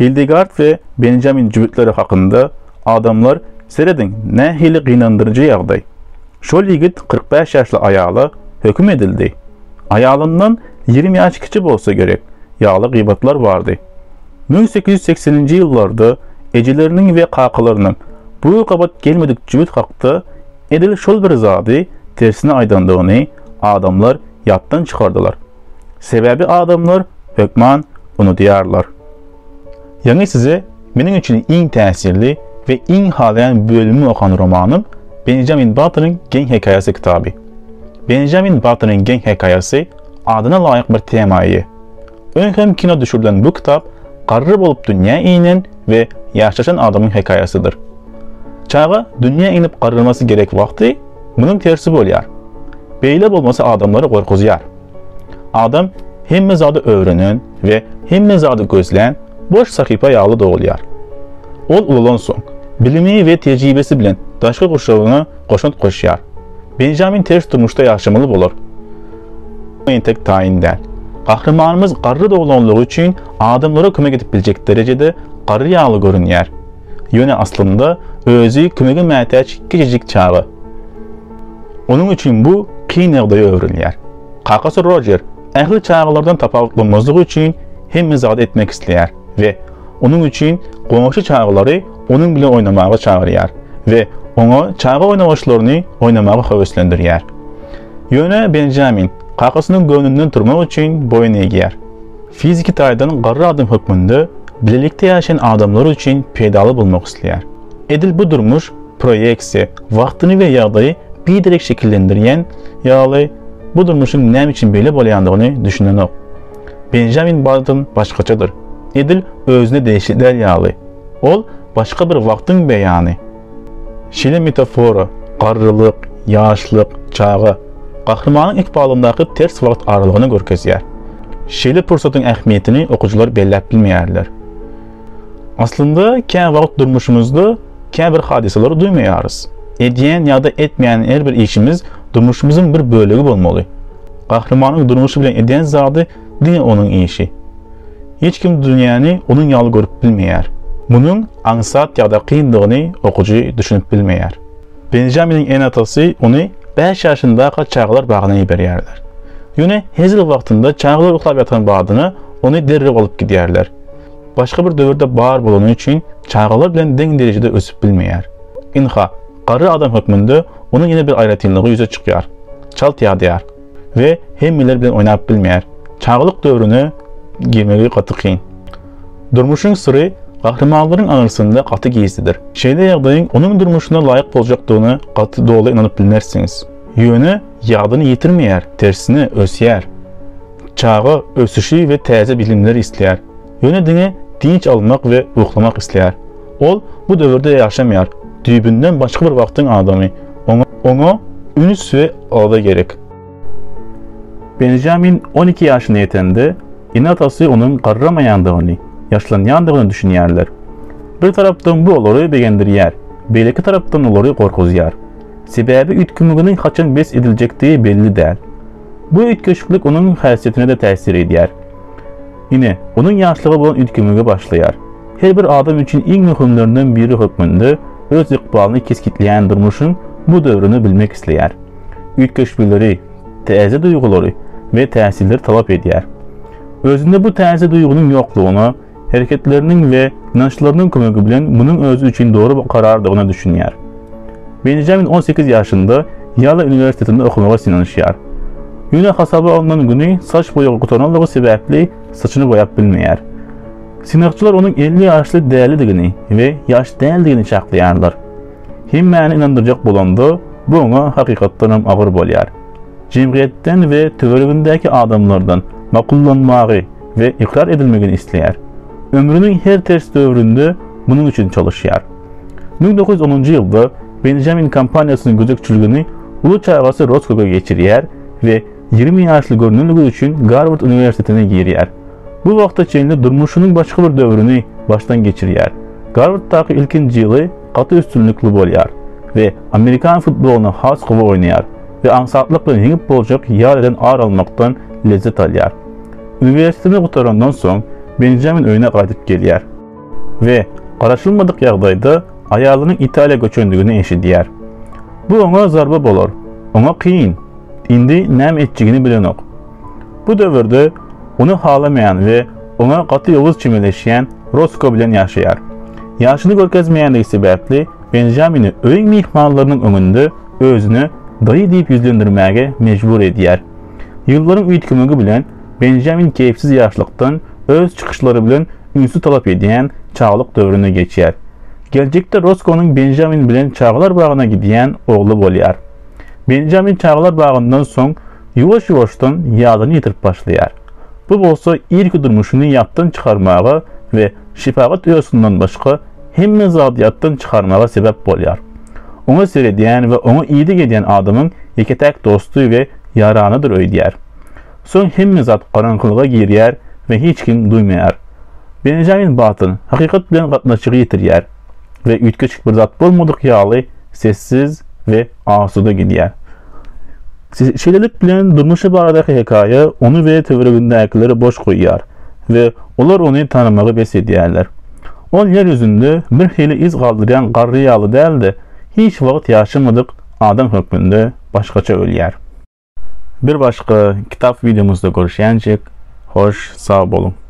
Hildegard we Benjamin jübütleri hakynda adamlar Serediň, nähili gynandyryjy ýagdaý. Şol ýigit 45 ýaşly aýala höküm edildi. Aýalyndan 20 ýaş kiçi bolsa gerek ýaly gybatlar bardy. 1880-nji ýyllarda ejeleriniň we kakalarynyň bu gabat gelmedik jübüt hakda edil şol bir zady tersine aýdandygyny adamlar ýatdan çykardylar. Sebäbi adamlar hökman unudýarlar. Ýaňy size meniň üçin iň täsirli we iň halaýan bölümimi okan romanym Benjamin Battonyň Geň hekaýasy kitaby. Benjamin Battonyň Geň hekaýasy adyna laýyk bir tema eýe. Öň hem kino düşürilen bu kitap garry bolup dünýä inen we ýaşlaşan adamyň hekaýasydyr. Çaga dünýä inip garramasy gerek wagty munuň tersi bolýar. Beýle bolmasy adamlary gorkuzýar. Adam hemme zady öwrenen we hemme zady gözlän boş sahypa ýaly dogulýar. Ol ulalansoň, bilimi we tejribesi bilen daşky gurşawyna goşant goşýar. Benjamin ters durmuşda ýaşamaly bolar. Entek taýyn däl. Gahrymanymyz garry doglanlygy üçin adamlara kömek edip biljek derejede garry ýaly görünýär. Ýöne aslynda özi kömege mätäç kiçijik çaga. Onuň üçin bu kyn ýagdaýa öwrülýär. Kakasy Rojer ähli çagalardan tapawutlanmazlygy üçin hemme zady etmek isleýär we onuň üçin goňşy çagalary onuň bilen oýnamaga çagyrýar we oňa çaga oýnawaçlaryny oýnamaga höweslendirýär. Ýöne Benjamin kakasynyň göwnünden turmak üçin boýun egýär. Fiziki taýdan garry adam hökmünde bilelikde ýaşaýan adamlar üçin peýdaly bolmak isleýär. Edil bu durmuş proýeksiýa, wagtyny we ýagdaýy biderek şekillendirýän ýaly, bu durmuşyň näme üçin beýle bolýandygyny düşünenok. Benjamin Button başgaçadyr. Edil özüne degişli däl ýaly. Ol başga bir wagtyň beýany. Şeýle metafora, garrylyk, ýaşlyk, çaga, gahrymanyň ykbalyndaky ters wagt aralygyny görkezýär. Şeýle pursatyň ähmiýetini okyjylar belläp bilmeýärler. Aslynda käwagt durmuşymyzda käbir hadysalary duýmaýarys. Edýän ýa-da etmeýän her bir işimiz durmuşymyzyň bir bölegi bolmaly. Gahrymanyň durmuşy bilen edýän zady diňe onuň işi. Hiç kim dünýäni onuň ýaly görüp bilmeýär. Munuň aňsat ýa-da kyndygyny okyjy düşünip bilmeýär. Benjaminiň ene-atasy ony bäş ýaşyndaka çagalar bagyna iberýärler. Ýöne hezil wagtynda çagalar uklap ýatan badyna ony derrew alyp gidýärler. Başga bir döwürde bar bolany üçin çagalar bilen deň derejede ösüp bilmeýär. Ynha, garry adam hökmünde onuň ýene bir aýratynlygy ýüze çykýar. Çalt ýadaýar we hemmeler bilen oýnap bilmeýär. Çagalyk döwrüne girmegi gaty kyn. Durmuşyň syry gahrymanlaryň aňyrsynda gaty gizlidir. Şeýle ýagdaýyň onuň durmuşyna laýyk boljakdygyna gaty doly ynanyp bilmersiňiz. Ýöne ýadyny ýitirmeýär, tersine ösýär. Çaga ösüşi we täze bilimler isleýär. Ýöne diňe dynç almak we uklamak isleýär. Ol bu döwürde ýaşamaýar. Düýbünden başga bir wagtyň adamy. Oňa oňa üns we alada gerek. Benjamin 12 ýaşyna ýetende, ene-atasy onuň garramaýandygyny, ýaşlanýandygyny düşünýärler. Bir tarapdan bu olary begendirýär, beýleki tarapdan olary gorkuzýar. Sebäbi üýtgemeginiň haçan bes ediljekdigi belli däl. Bu üýtgeşiklik onuň häsiýetine-de täsir edýär. Ine, onuň ýaşlyga bolan üýtgemegi başlaýar. Her bir adam üçin iň möhümlerinden biri hökmünde öz ykbalyny kesgitleýän durmuşyň bu döwrüni bilmek isleýär. Üýtgeşmeleri, täze duýgulary we täsirleri talap edýär. Özünde bu täze duýgynyň ýoklugyna, hereketleriniň we ynançlarynyň kömegi bilen munuň özi üçin dogry karardygyna düşünýär. Benjamin 18 ýaşynda Ýale uniwersitetinde okamaga synanyşýar. Ýöne hasaba alnan güni saç boýagy gutaranlygy sebäpli saçyny boýap bilmeýär. Synagçylar onuň 50 ýaşly dälidigini we ýaş däldigini çaklaýarlar. Hemmäni ynandyrjak bolanda, bu oňa hakykatdanam agyr bolýar. Jemgyýetden we töweregindäki adamlardan makullanmagy we ykrar edilmegini isleýär. Ömrüniň her ters döwründe munuň üçin çalyşýar. 1910-njy ýylda Benjamin kompaniýasynyň gözegçiligini uly çagasy Roskoga geçirýär we 20 ýaşly görnenligi üçin Garward uniwersitetine girýär. Bu wagta çenli durmuşynyň başga bir döwrüni başdan geçirýär. Garwarddaky ilkinji ýyly gaty üstünlikli bolýar we amerikan futbolyny has gowy oýnaýar we aňsatlyk bilen ýeňip boljak Ýaleden ar almakdan lezzet alýar. Uniwersitetini gutarandan soň, Benjamin öýüne gaýdyp gelýär. we garaşylmadyk ýagdaýda aýalynyň Italiýa göçendigini eşidýär. Bu oňa zarba bolar. Oňa kyn. Indi näme etjegini bilenok. Bu döwürde ony halamaýan we oňa gaty ýowuz çemeleşýän Rosko bilen ýaşaýar. Ýaşyny görkezmeýändigi sebäpli Benjamini öýüň myhmanlarynyň öňünde özüne daýy diýip ýüzlendirmäge mejbur edýär. Ýyllaryň üýtgemegi bilen Benjamin keýpsiz ýaşlykdan öz çykyşlary bilen ünsi talap edýän çagalyk döwrüne geçýär. Geljekde Roskonyň Benjamin bilen çagalar bagyna gidýän ogly bolýar. Benjamin çagalar bagyndan soň ýuwaş-ýuwaşdan ýadyny ýitirip başlaýar. Bu bolsa irki durmuşyny ýatdan çykarmaga we şepagat uýasyndan başga hemme zady ýatdan çykarmaga sebäp bolýar. Oňa seredýän we oňa ideg edýän adamyň ýeke-täk dosty we ýaranydyr öýdýär. Soň hemme zat garaňkylyga girýär we hiç kim duýmaýar. Benjamin Button hakykat bilen gatnaşygy ýitirýär we üýtgeşik bir zat bolmadyk ýaly sessiz we asuda gidýär. Şeýlelik bilen durmuşy baradaky hekaýa ony we töweregindäkileri boş goýýar we olar ony tanamagy bes edýärler. Ol ýer ýüzünde bir hili yz galdyrýan garry ýaly däl-de, hiç wagt ýaşamadyk adam hökmünde başgaça ölýär. Bir başga kitap wideomyzda görüşýänçek, hoş sag boluň!